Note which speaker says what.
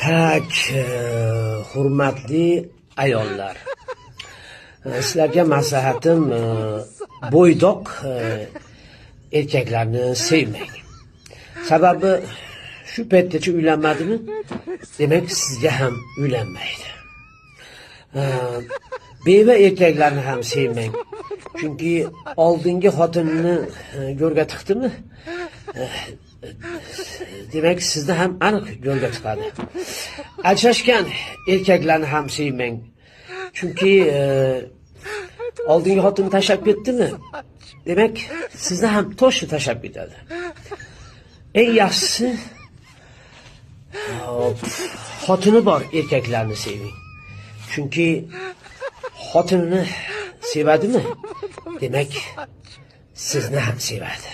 Speaker 1: Tak, hurmatli ayollar. Sizlarga maslahatim, bo'ydoq erkaklarni sevmang. Sababi shu paytgacha uylanmadimi? Demak, sizga ham uylanmaydi. Beva erkaklarni ham sevmang. Chunki oldingi xotinini go'rga tiqdimi? Demak, sizni ham aniq go'rga tiqadi. Ajrashgan erkaklarni ham sevmang. Chunki oldingi xotinni tashlab ketdimi? Demak, sizni ham to'shni tashlab ketadi. Eng yaxshisi, hop, xotini bor erkaklarni seving. Chunki xotinini sevadimi? Demak, sizni ham sevadi.